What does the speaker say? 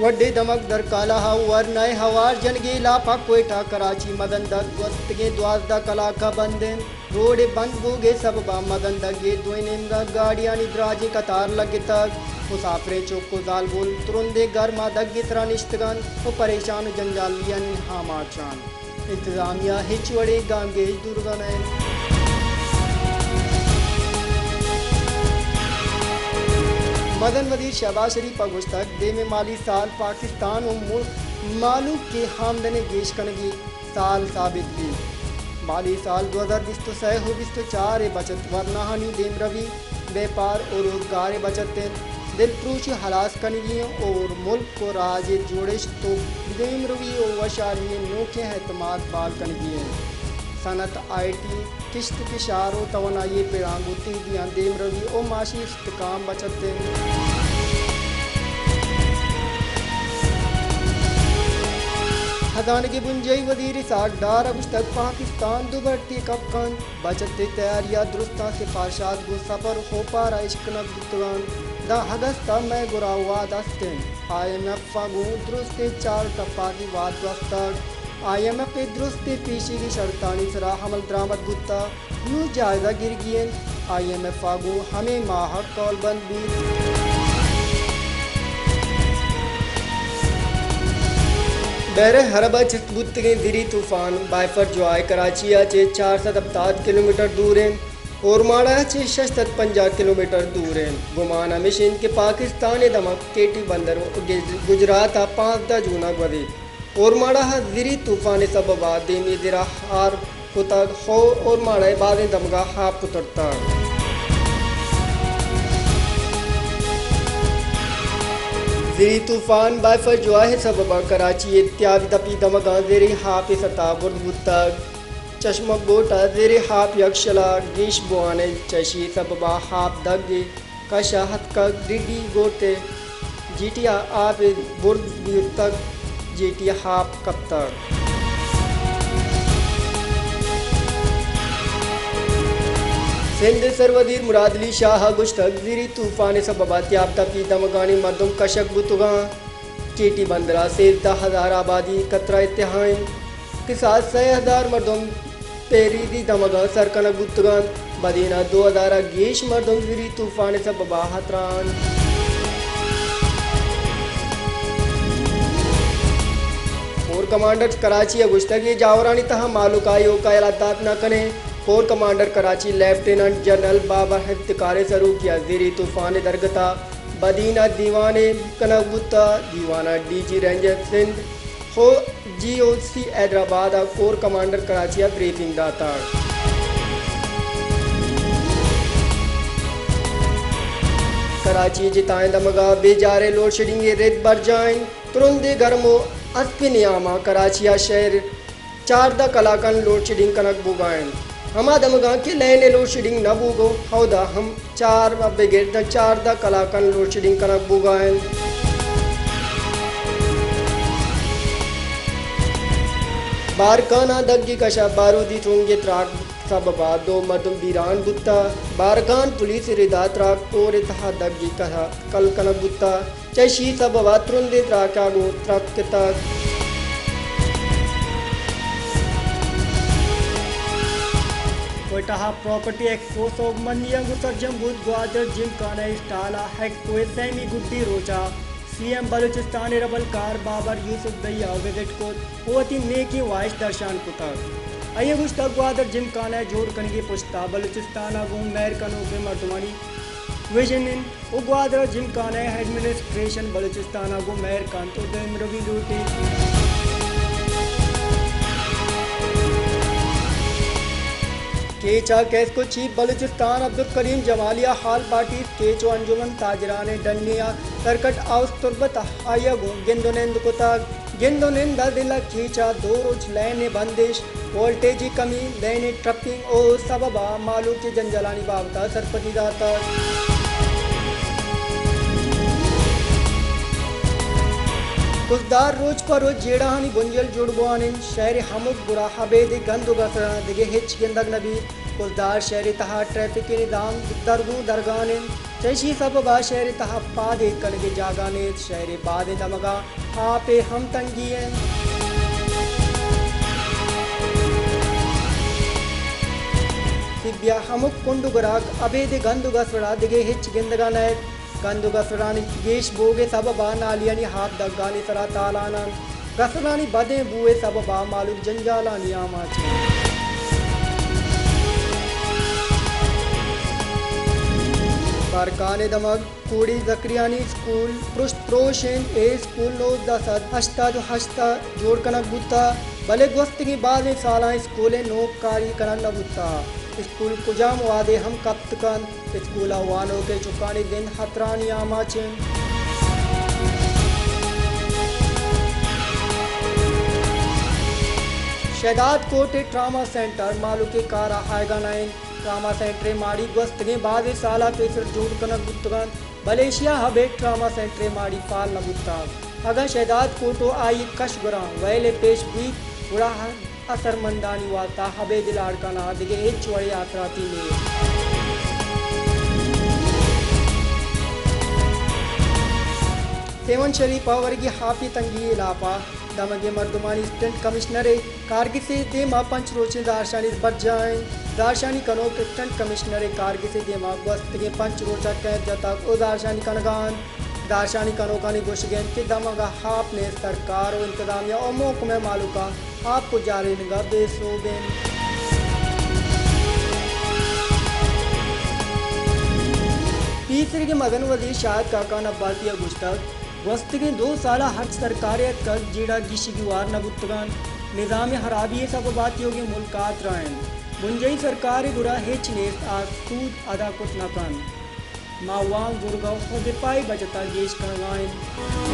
وڈے دمگ درکالا ءَ ورنا ءِ ہوار جنگی لاپ ءَ کوئٹہ کراچی مزن دگ گوستگیں دوازدہ کلاک ءَ بند انت۔ روڈ ءِ بند بوگ ءِ سبب ءَ مزن دگ ءِ دوئیں نیمگ ءَ گاڑیانی دراجیں قطار لگتگ۔ مسافریں چک ءُ زالبول ترندیں گرم ءَ دگ ءِ سرا نشتگ انت ءُ پریشان ءُ جنجالیانی آماچ انت۔ انتظامیہ ہچ وڑیں گامگیج زورگ ءَ نہ انت۔ مزن وزیر شہباز شریف ءَ گوشتگ، دیمی مالی سال پاکستان ءُ ملک مہلوک ءِ آمدن ءِ گیش کنگی سال ثابت بیت۔ مالی سال دو ہزار بیست ءُ سئے ءُ بیست ءُ چار ءِ بچت ورناہانی دیمروی بیپار ءُ روزگار ءِ بچت انت، دلپروشی ہلاس کنگی انت ءُ ملک ءُ راج ءِ جوڑشت ءُ دیمروی ءُ وشحالی ءِ نوکیں اعتماد بحال کنگی انت۔ صنعت، آئی ٹی، کشت ءُ کشار ءُ توانائی ءِ پڑانگ ءُ تیزیاں دیمروی ءُ معاشی استحکام بچت انت۔ ہزانگ ءِ بنجاہی وزیر اسحاق ڈار ءَ گوشتگ، پاکستان دو بھرتی ءَ کپ کنت۔ بچت ءِ تیاری ءَ درستاں سفارشات گوں سفر ءُ اوپار ءَ اشکنگ بوتگ انت، داں اگست ءَ مئے گورا وھد است انت۔ آئی ایم ایف ءَ گوں درستیں چار ٹپاکی وھد گوستگ۔ آئی ایم ایف ءِ درستیں پیشیگی شرطانی سرا عمل درآمد بوتگ، نوں جائزہ گرگی انت۔ آئی ایم ایف ءَ گوں ہمے ماہ ءَ کول بند بیت۔ بحر عرب ءَ چست بوتگیں زری طوفان بائفر جوائے کراچی ءَ چہ چار سد ہپتاد کلومیٹر دور انت، اورماڑہ ءَ چہ شش سد پنجاہ کلومیٹر دور انت۔ گمان ہمیش انت کہ پاکستان ءِ دمگ کے ٹی بندر ءُ گج-، گجرات ءَ پانزدہ جون ءَ گوزیت۔ اورماڑہ ءَ زری طوفان ءِ سبب ءَ دیمی زرہ ہار کتگ ءُ اورماڑہ ءِ بازیں دمگاں آپ پترتگ۔ زری طوفان بائفر جوائے ءِ سبب ءَ کراچی ءِ تیاب دپی دمگاں زری آپ ءِ سطح برز بوتگ۔ چشمک گوٹ ءَ زری آپ یکشل ءَ گیش بوان انت، چہ اشی ءِ سبب ءَ آپ دگ ءِ کش ءَ اتکگ۔ ڈی ڈی گوٹ ءِ جیٹی ءَ آپ ءِ برز بیتگ، جیٹی ءَ آپ کپتگ۔ سندھ ءِ سروزیر مراد علی شاہ ءَ گوشتگ، زری طوفان ءِ سبب ءَ تیاب دپی دمگانی مردم کشگ بوتگ انت۔ کے ٹی بندر ءَ سیزدہ ہزار آبادی خطرہ ءِ تہا انت۔ کساس سئے ہزار مردم پیریزی دمگاں سر کنگ بوتگ انت۔ بدین ءَ دو ہزار ءَ گیش مردم زری طوفان ءِ سبب ءَ ہترہ انت۔ کور کمانڈر کراچی ءَ گوشتگ، اے جاورانی تہا مہلوک ءَ ایوک ءَ یلہ دات نہ کنیں۔ Corps commander Karachi lieutenant general Babar Iftikhar ءِ سروکی ءَ زری طوفان ءِ درگت ءَ بدین ءَ دیوانے کنگ بوتگ۔ دیوان ءَ ڈی جی رینجر سندھ ءُ جی او سی حیدرآباد ءَ کور کمانڈر کراچی ءَ بریفنگ داتگ۔ کراچی ءِ جتائیں دمگاں بے جاریں لوڈشیڈنگ ءِ رد برجاہ انت۔ ترندیں گرم ءُ اسپیں نیاماں کراچی ءَ شہر چاردہ کلاکاں لوڈشیڈنگ کنگ بوگا انت۔ ہما دمگاں کہ لین ءِ لوڈشیڈنگ نہ بوگ ءَ، اودا ہم چار ءَ بگر داں چاردہ کلاکاں لوڈشیڈنگ کنگ بوگا انت۔ بارکھان ءَ دگی کش ءَ بارودی ٹرونگے تراک سبب ءَ دو مردم بیران بوتگ۔ بارکھان پولیس ءِ ردا تراک کور ءِ تہا دگی کش ءَ کل کنگ بوتگ۔ چہ اشی سبب ءَ ترندیں تراک ءَ گوں ترک کتگ۔ کوئٹہ ءَ پراپرٹی ایکسپو سوبمندی ءَ گوں سرجم بوت۔ گوادر جم خانہ ءِ اسٹال ءَ ایکسپو ءِ سیمی گڈی روچ ءَ سی ایم بلوچستان ءِ ربلکار بابر یوسف دہیا ءَ وزٹ کت ءُ وتی نیکیں واہش درشان کتگ۔ آئی ءَ گوشتگ، گوادر جم خانہ ءِ جوڑ کنگ ءِ پشت ءَ بلوچستان ءَ گوں مہر کنوکیں مردمانی وژن انت ءُ گوادر ءِ جم خانہ ءِ ایڈمنسٹریشن بلوچستان ءَ گوں مہر کنت ءُ دیمروی لوٹ ایت۔ کیچ ءَ کیسکو چیف بلوچستان عبدالکریم جمالی ءَ ہال پارٹیز کیچ ءُ انجمن تاجران ءِ ڈنی ءَ سرکٹ ہاؤس تربت ءَ آئی ءَ گوں گند ءُ نند کتگ۔ گند ءُ نند ءَ ضلع کیچ ءَ دو روچ لین ءِ بندش، وولٹیج ءِ کمی، لین ءِ ٹرپنگ ءِ سبب ءَ مہلوک ءِ جنجالانی بابت ءَ سرپدی داتگ۔ خضدار روچ پہ روچ جیڑہانی بنجل جوڑ بوان انت۔ شہر ءِ ہمک گورا ابید ءِ گند ءُ گسران ءَ دگہ ہچ گندگ نہ بیت۔ کلدار شہر ءِ تہا ٹریفک ءِ نظام درگوں درگان انت، چہ ایشی سبب ءَ شہر ءِ تہا پاد ایر کنگ ءِ جاگہ نیست، شہر ءِ بازیں دمگاں آپ ءِ ہم تنگی انت۔ طبیہ ہمک کنڈ ءُ گراک ابید گند ءُ گسڑ ءَ دگہ ہچ گندگ ءَ نئیت۔ گند ءُ گسڑانی گیش بوگ ءِ سبب ءَ نالیانی آپ دگانی سرا تالان انت۔ گسڑانی بدیں بو ءِ سبب ءَ مالوک جنجالانی آماچ انت۔ بارکھان ءِ دمگ کوڑی زکریانی اسکول پرشت پروش انت۔ اے اسکول نوزدہ سد ہشتاد ءُ ہشت ءَ جوڑ کنگ بوتگ، بلے گوستگیں بازیں سالاں اسکول ءِ نوک کاری کنگ نہ بوتگ۔ اسکول کجام وہدے ہم کپت کنت۔ اسکول ءَ وانوک ءِ چکانی زند ہترانی آماچ انت۔ شہداد کوٹ ءِ ٹراما سینٹر مالوک ءِ کار ءَ آیگ ءَ نہ انت۔ ٹراما سینٹر ءِ ماڑی گوستگیں بازیں سال ءَ پیسر جوڑ کنگ بوتگ انت، بلے ایشی ءَ ابید ٹراما سینٹر ءِ ماڑی پال نہ بوتگ۔ اگاں شہداد کوٹ ءُ آئی ءِ کش گراں ویل ءِ پیش بیت، گڑا اثرمندانی واستہ ابید لاڑکانہ ءَ دگہ ہچ وڑیں آسراتی نیست۔ سیون شریف ءَ ورگی آپی تنگی ءِ ہلاپ ءَ دمگی مردمانی اسسٹنٹ کمشنر ءِ کارگس ءِ دیما پنچ روچیں زہرشانی برجاہ انت۔ زہرشانی کنوک اسسٹنٹ کمشنر ءِ کارگس ءِ دیما گوستگیں پنچ روچ ءَ کیمپ جتگ ءُ زہرشانی کنگ ءَ انت۔ زہرشانی کنوکانی گوشگ انت کہ دمگ ءَ آپ نیست، سرکار ءُ انتظامیہ ءُ محکمہ مالوک ءَ آپ پجارینگ ءَ بے سوب انت۔ پیسریگیں مزن وزیر شاہد خاقان عباسی ءَ گوشتگ، گوستگیں دو سال ءَ ہرچ سرکارے اتکگ، جیڑہ گیشگی وار نہ بوتگ انت۔ نظام ءِ ہرابی ءِ سبب ءَ تیوگیں ملک ءَ آتراہ انت۔ بنجاہی سرکار ءِ گورا ہچ نیست، آ سود ادا کت نہ کنت۔ ما وام زرگ ءُ دفاعی بچت ءَ گیش کنگ ءَ انت۔